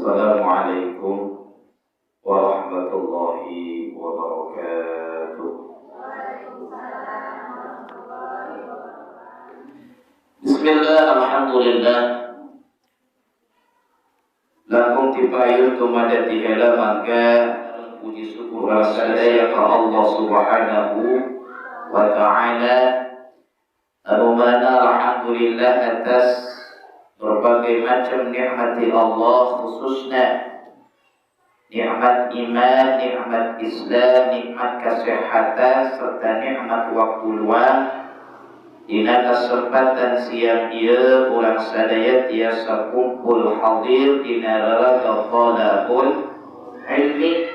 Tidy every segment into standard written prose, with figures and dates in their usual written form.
Assalamualaikum warahmatullahi wabarakatuh. Bismillah, alhamdulillah. Lakum tipayun tumadati hela mangka puji syukur sadaya ka Allah Subhanahu wa ta'ala. Anu mana alhamdulillah atas berbagai macam nikmat Allah, khususnya nikmat iman, nikmat Islam, nikmat kesehatan, serta nikmat waktu luang. Dina kesempatan siang ieu urang sadaya tiasa kumpul hadir dina raraga talabul ilmi.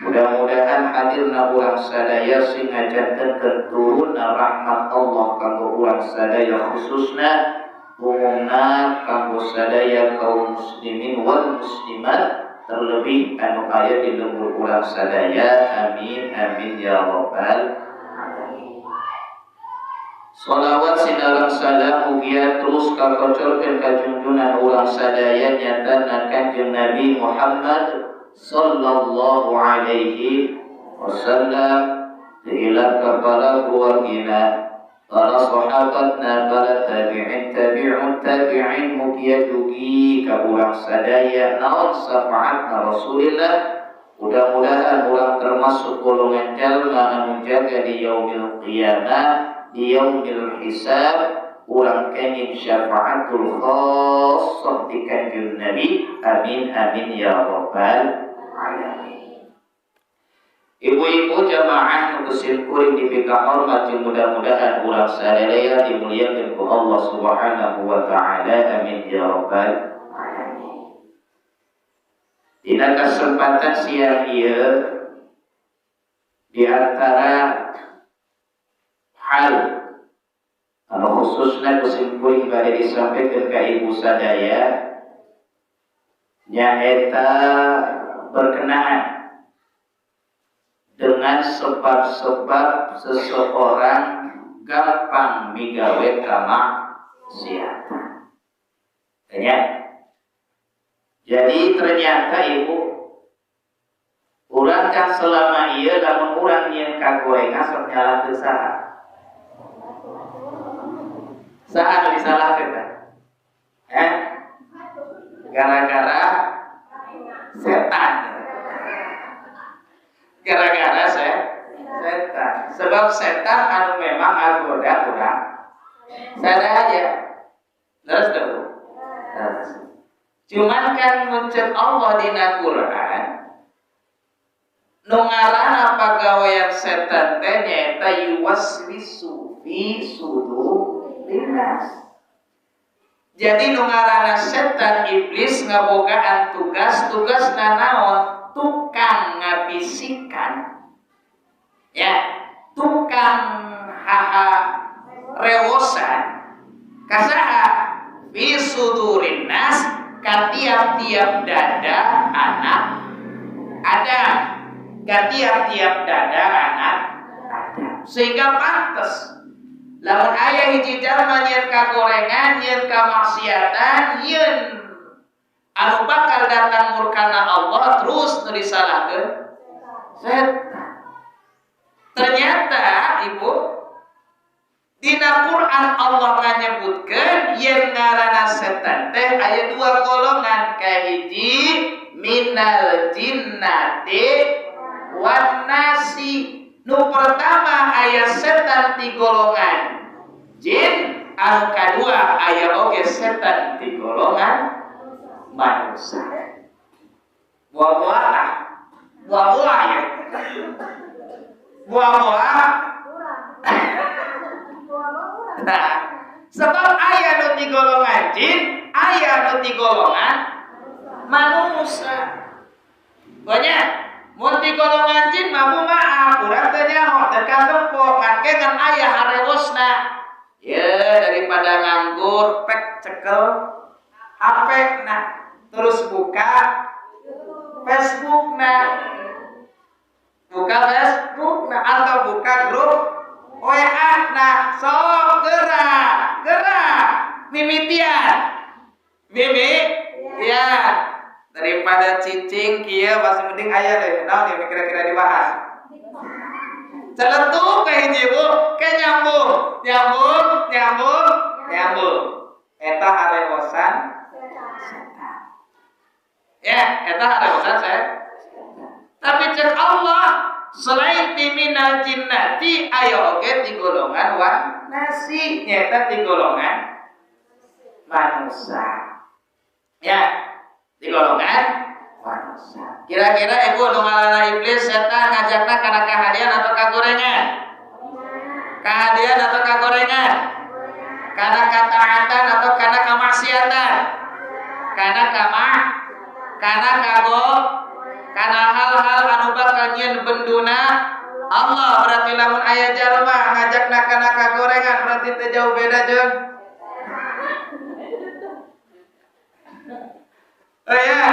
Mudah-mudahan hadirna urang sadaya sing ngajantenkeun turunna rahmat Allah kanggo urang sadaya, khususna umumna kanggo sadaya kaum muslimin wal muslimat, terlebih anu aya di lembur urang sadaya. Amin amin ya rabbal alamin. Salawat sinareng salam mugia terus kakocorkeun ka junjunan urang sadaya nyatana Kanjeng Nabi Muhammad sallallahu alaihi wasallam, diilah ka para keluargina, para sahabatna, para tabi'in, tabi'un tabi'in, mugia dugi ka urang sadaya naon syafaatna Rasulillah. Mudah-mudahan urang termasuk golongan jalma anu jaga di yaumil qiyamah, di yaumil hisab, urang kenging syafaatul khassah di Kanjeng Nabi. Amin amin ya rabbal alamin. Ibu-ibu jamaah nu kuring dipika hormat, mudah-mudahan urang sadaya dimuliakeun ku Allah Subhanahu wa taala. Amin ya rabbal alamin. Dina kesempatan siang ieu, di antara hal anu khususna kuring bade disampaikan ka ibu sadaya nyaeta berkenaan dengan sebab-sebab seseorang gampang migawe kamaksiatan. Ya. Jadi ternyata ibu, urang kan selama ieu lamun urang nyieun kagorengan sok nyalahkeun saha? Saha nu disalahkeun teh? Gara-gara setan. Gara-gara setan. Sebab setan anu memang ngagoda urang sadaya. Terus tuh. Cuman kan muncul Allah dina Quran nu ngaranna pagawean setan teh nyaeta yuwaswisu fi sudurinnas. Jadi nu ngaranna setan iblis ngabogaan tugas-tugasna naon? Tukang ngabisikan, ya, tukang haha rewosan kasaha fi sudurinnas, ka tiap-tiap dada anak Adam, ka tiap-tiap dada anak Adam. Sehingga pantes lamun aya hiji jalma nyieun kagorengan, nyieun kamaksiatan, nyieun anu bakal datang murkana Allah, terus nu disalahkeun setan. Ternyata ibu, dina Quran Allah nganyebutkeun yen ngaranna setan teh aya dua golongan. Kahiji minal jinnati wan nasi. Nu pertama aya setan ti golongan jin, anu kadua aya oge setan ti golongan manusia. Buah-buah, buah-buah ya, buah-buah. Nah, sebab aya nu ti golongan jin, aya nu ti golongan manusia. Banyak mun ti golongan jin mah maaf, urang teh nyaho teh katempo ngan ke ngan aya harewosna. Ya, daripada nganggur pek cekel HP na, terus buka Facebook na, buka Facebook na, atau buka grup WA na, sok gerak gerak mimitian mimi ya. Daripada cicing kieu masih mending aya deh. Naon ieu kira-kira dibahas? Celetuk ke hiji Bu, ke nyambung, nyambung, nyambung, nyambung. Eta harewosan setan. Ya, eta harewosan setan. Tapi cek Allah, selain ti minal jinnati aya oge ti golongan wan nasi, nyaeta ti golongan manusia. Ya, di golongan manusia. Kira-kira ibu nu ngalana iblis setan ngajakna kana kahadian atau kagorengan? Kahadian atau kagorengan? Kana kataatan atau kana kamaksiatan? Kana kama? Kana kago? Kana hal-hal anu bakal nyieun benduna Allah. Berarti lamun aya jalma ngajakna kana kagorengan berarti teu jauh beda jeung. Oh ya,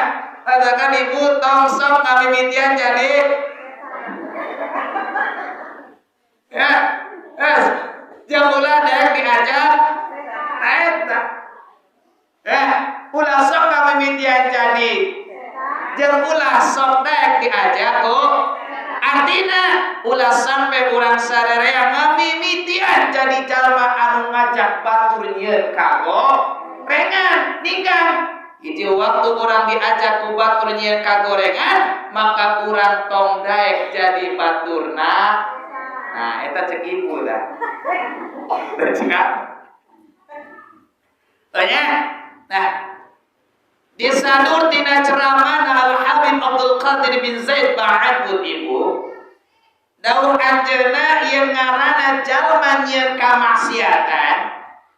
katakan ibu tong sok ngamimitian jadi ya, jam ulah daek diajak eta. Ya, ulah sok ngamimitian jadi jam ulah sok daek diajak oh. Artina ulah sampai urang sarerea ngamimitian jadi jalma anu ngajak batur nyieun kagorengan ninggang. Hiji waktu urang diajak ku batur nyieun kagorengan, maka urang tong daek jadi baturna. Nah, eta cek ibu dah. Cek tanya. Nah, disadur tina ceramah Al Habib Abdul Qadir bin Zaid ba'abud ibu. Dawuh anjeunna ieu ngaranna jalma nyieun kamaksiatan,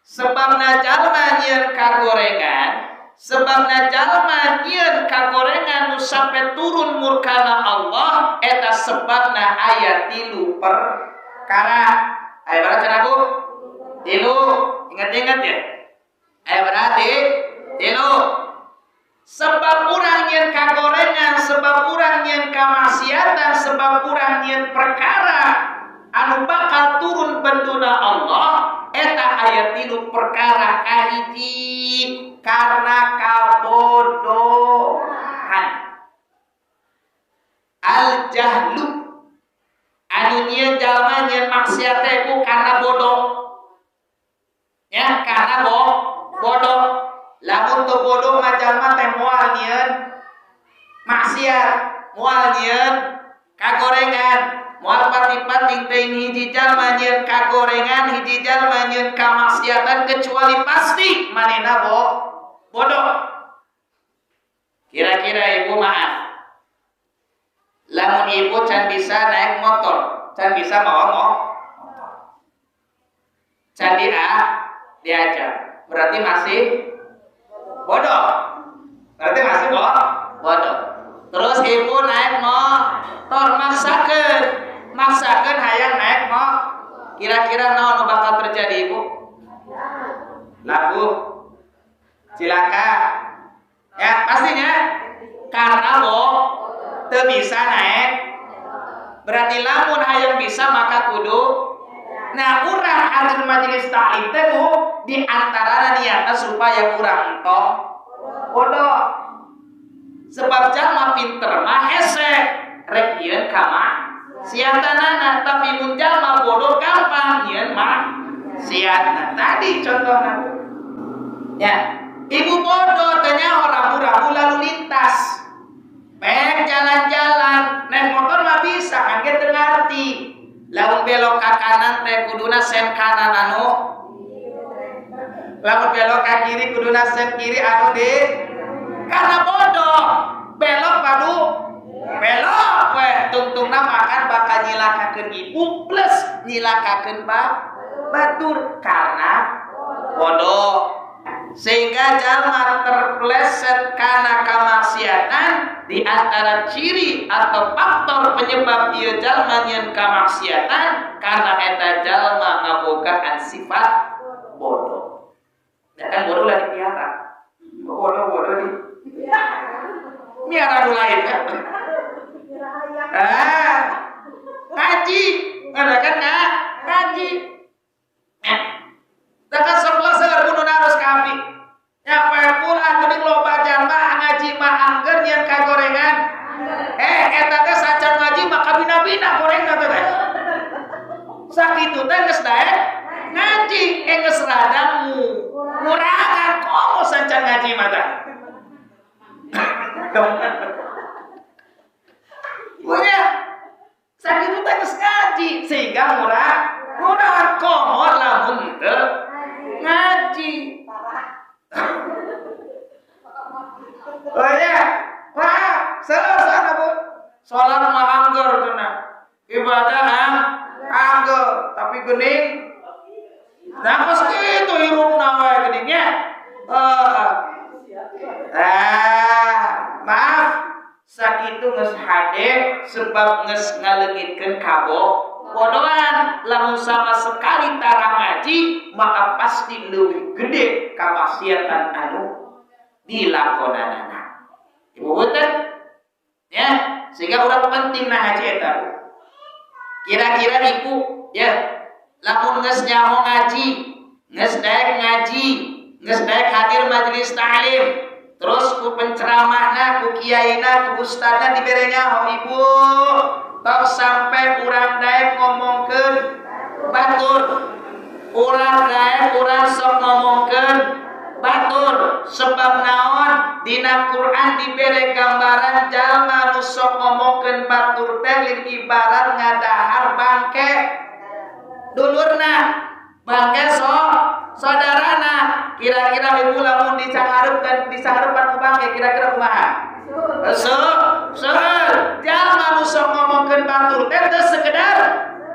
sebabna jalma nyieun kagorengan. Sebabna jalma nyieun kagorengan nu sampai turun murkana Allah eta sebabna aya 3 perkara. Aya berapa cenah Bu? 3. Ingat-ingat ya. Aya berarti 3. Sebab urang nyieun kagorengan, sebab urang nyieun kamaksiatan, sebab urang nyieun perkara anu bakal turun benduna Allah eta aya 3 perkara. Kahiji karena kabodohan. Al jahlu anu nyieun jalma nyieun maksiat teh ku karena bodoh. Ya, karena bodoh. Lamun teu bodoh mah jalma teh moal nyieun maksiat, moal nyieun kagorengan, moal pati-pati teuing hiji jalma nyieun kagorengan, hiji jalma nyieun kamaksiatan kecuali pasti manehna bodoh. Kira-kira ibu maaf, lamun ibu can bisa naik motor, can bisa mawa motor, can diajar, berarti masih bodoh. Berarti masih bodoh. Terus ibu naik motor, maksakeun hayang naik motor. Kira-kira naon nu bakal terjadi ibu? Labuh, cilaka. Ya, pastinya karena teu bisa naik. Berarti lamun hayang bisa maka kudu. Nah, urang hadir majelis taklim teh Bu, di antara niatna supaya urang entong bodoh. Sebab jalma pinter mah hese rek nyieun kamaksiatanana, tapi mun jalma bodoh gampang nyieun maksiatna. Tadi contohna. Ya, ibu bodoh teh nya orang lalu lintas. Pek jalan-jalan, naik motor mah bisa kan ge teu ngarti. Lamun belok ka kanan teh kuduna sen kanan anu. Lamun belok ka kiri kuduna sen kiri anu di. Karena bodoh, belok padu belok we tungtungna makan bakal nyilakakeun ibu plus nyilakakeun batur karena bodoh. Sehingga jalma terpleset karena kamaksiatan. Di antara ciri atau faktor penyebab ieu jalma nyieun kamaksiatan karena eta jalma ngabogaan sifat bodoh. Ya kan bodoh lah dipiara. Bodoh-bodoh di miara nu lain kan. Ah, ngaji, ada kan ngaji. Tekan sebelas segar kudu harus kami. Nyapa pula geuning loba jalma ngaji mah angger Eta teh sacan ngaji maka bina-bina gorengna teh. Sakitu teh geus daek ngaji, geus rada ngurangan komo sacan ngaji mah teh. Punya sakitu teh geus ngaji sehingga murah komo lamun teu ngaji. Oh ya, maaf, selesai Bu. Salat mah angger cenah. Ibadah angger, tapi geuning. Nah, kos kitu hirupna wae geuning nya. Maaf, sakitu geus hade sebab geus ngaleungitkeun kabodohan. Lamun sama sekali tara ngaji, maka pasti leuwih gede kamaksiatan anu dilakonanana. Ibu punten? Ya, sehingga urang penting nah ngaji eta. Kira-kira ibu ya, lamun geus nyaho ngaji, geus daek ngaji, geus daek hadir majelis ta'lim, terus ku penceramahna, ku kiaina, ku ustadna dibere nyaho ibu, tong sampai urang daek ngomongkeun batur. Urang daek urang sok ngomongkeun batur, sebab naon dina Quran dibere gambaran jalma nu sok ngomongkeun batur teh lain ibarat ngadahar bangke dulurna, bangke saudarana. Kira-kira ibu lamun dicahareupan ku bangke kira-kira kumaha? Seueur. Jalma nu sok ngomongkeun batur teh teu sekedar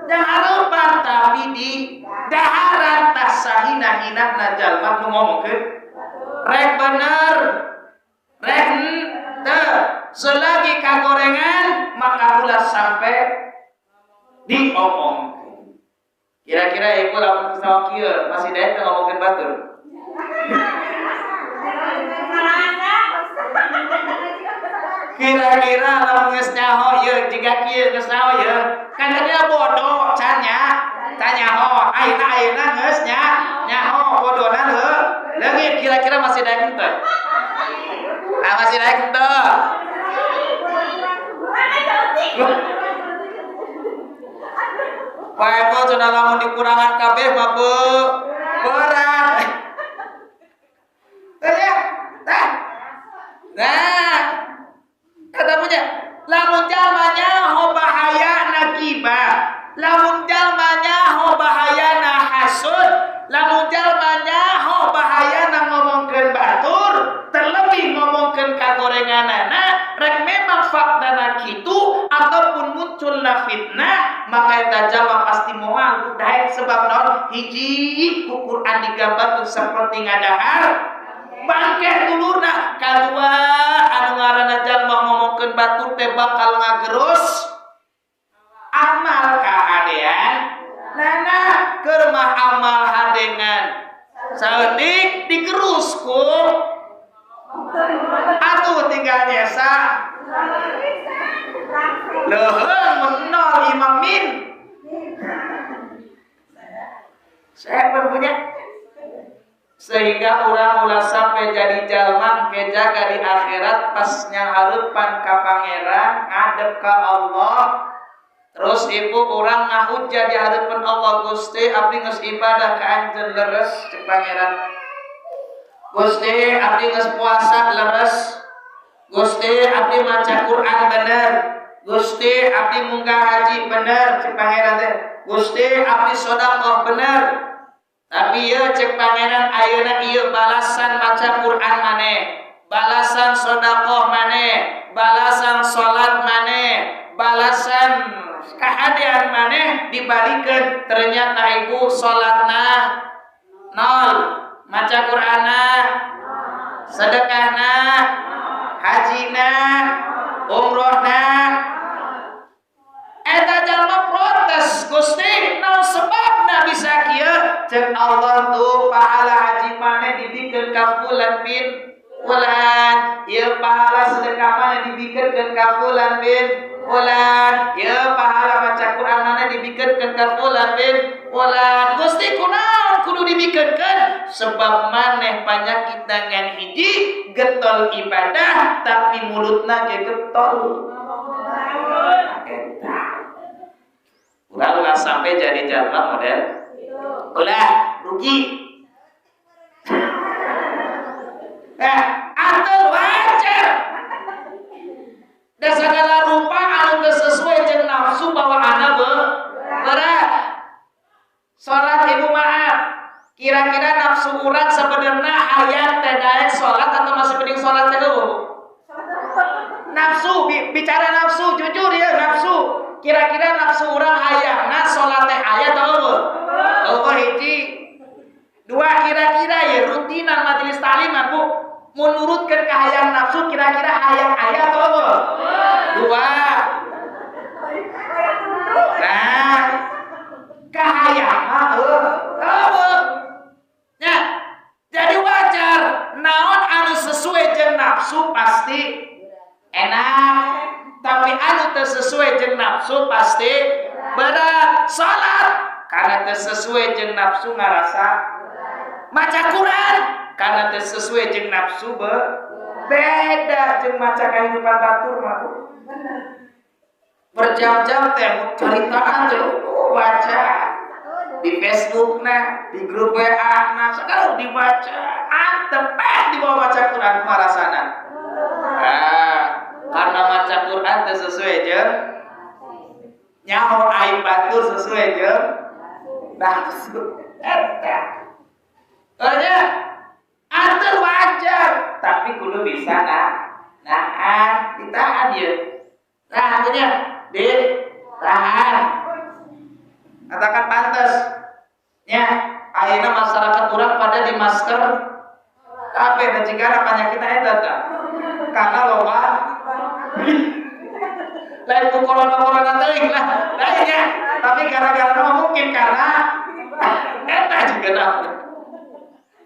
dihareupan tapi di daharan tah sahina-hinana jalma nu ngomongkeun rek bener rek henteu, selagi kagorengan maka ulah sampai diomongkeun. Kira-kira ibu lamun sama kieu masih daek teu ngomongkeun batur? Kira-kira lamun geus nyaho ieu jiga kieu geus nyaho ieu kan tadinya bodoh can nya can nyaho ayeuna geus nya nyaho bodona heuh leungit, kira-kira masih daek henteu? Ah, masih daek henteu? Pak Eko cenah lamun dikurangan kabeh mah berat. Nah, kata punya lamun jalma nyaho bahayana gibah, lamun jalma nyaho bahayana hasud, lamun jalma nyaho bahayana ngomongkeun batur, terlebih ngomongkeun kagorenganana, rek memang faktana kitu ataupun munculna fitnah, maka eta jalma pasti moal daek sebab naon? Hiji ku Quran digambarkeun seperti ngadahar bangke dulurna, kadua anu ngaranna jalma ngomongkeun batur teh bakal ngagerus amal kahadean nana keur mah amal hadengan saeutik digerus ku atuh tinggal nyesa leuheung mun 0 imam min. Saya punya sehingga orang ulah sampai jadi jalma kejaga di akhirat pas nyanghareupan ka pangeran ngadep ka Allah. Terus ibu orang ngahujah di hadapan Allah, Gusti abdi geus ibadah ka anjeun leres cek pangeran. Gusti abdi geus puasa leres. Gusti abdi maca Quran bener. Gusti abdi munggah haji bener cek pangeran teh. Gusti abdi sedekah bener. Tapi ieu cek pangeran ayeuna ieu balasan maca Quran maneh, balasan sedekah maneh, balasan salat maneh, balasan kahadean maneh dibalikeun. Ternyata ibu salatna nol, maca Qur'anna, sedekahna, hajina, umrohna. Eta jalma protes, Gusti naon sebabna bisa kieu? Cek Allah tuh pahala haji maneh dibikeun ka fulan bin fulan, ieu pahala sedekah maneh dibikeun ka fulan bin fulan, ieu pahala maca Quran maneh dibikeun ka fulan bin fulan. Gusti kunaon kudu dibikeunkeun? Sebab maneh panyakit dengan hiji getol ibadah tapi mulutna ge getol. Eta. Urang ulah sampai jadi jalma model. Ulah rugi. Atau wajar. Dan segala rupa anu teu sesuai jeung nafsu bawaanna berat. Salat ibu maaf, kira-kira nafsu urang sebenarnya hayang teh daek salat atau masih mending salat teh eueuh? Nafsu, bicara nafsu, jujur ya nafsu. Kira-kira nafsu urang hayangna salat teh aya atau eueuh? Eueuh hiji. Dua, kira-kira ya rutinan majelis takliman Bu, menurutkan kahayang nafsu kira-kira hayang aya atau eueuh? Dua. Nah, kahayang mah eueuh. Nah, jadi wajar naon anu sesuai jeung nafsu pasti enak, tapi anu teu sesuai jeung nafsu pasti berat. Salat karena teu sesuai jeung nafsu ngarasa maca Quran karena teu sesuai jeung nafsu beda jeung maca kehidupan batur mah Bu. Berjam-jam teh caritaan teh baca di Facebook nah, di grup WA nah, sekarang dibaca antep di bawah baca Quran marasana. Nah, karena maca Quran teh sesuai jeung nyaho aib batur sesuai jeung nafsu eta. Nya atur wajar, tapi kudu bisa nah, ditahan ya. Nah, artinya ditahan. Katakan pantas. Ya, ayeuna masyarakat urang pada di masker kabeh dan jika penyakitna eta tah. Karena loba lain ku corona-corona teuing lah, lainnya. Tapi gara-gara mungkin karena eta juga nah.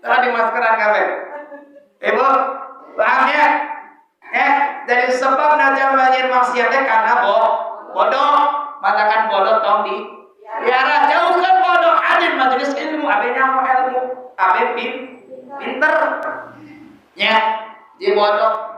Tah di maskeran kabeh. Ibu, paham ya? Ya, jadi sebab jalma nyieun maksiatnya karena bodoh. Matakan bodoh tong di piara, jauhkan bodoh, hadir majelis ilmu, abe nyaho ilmu, abe pinter. Ya, di bodoh.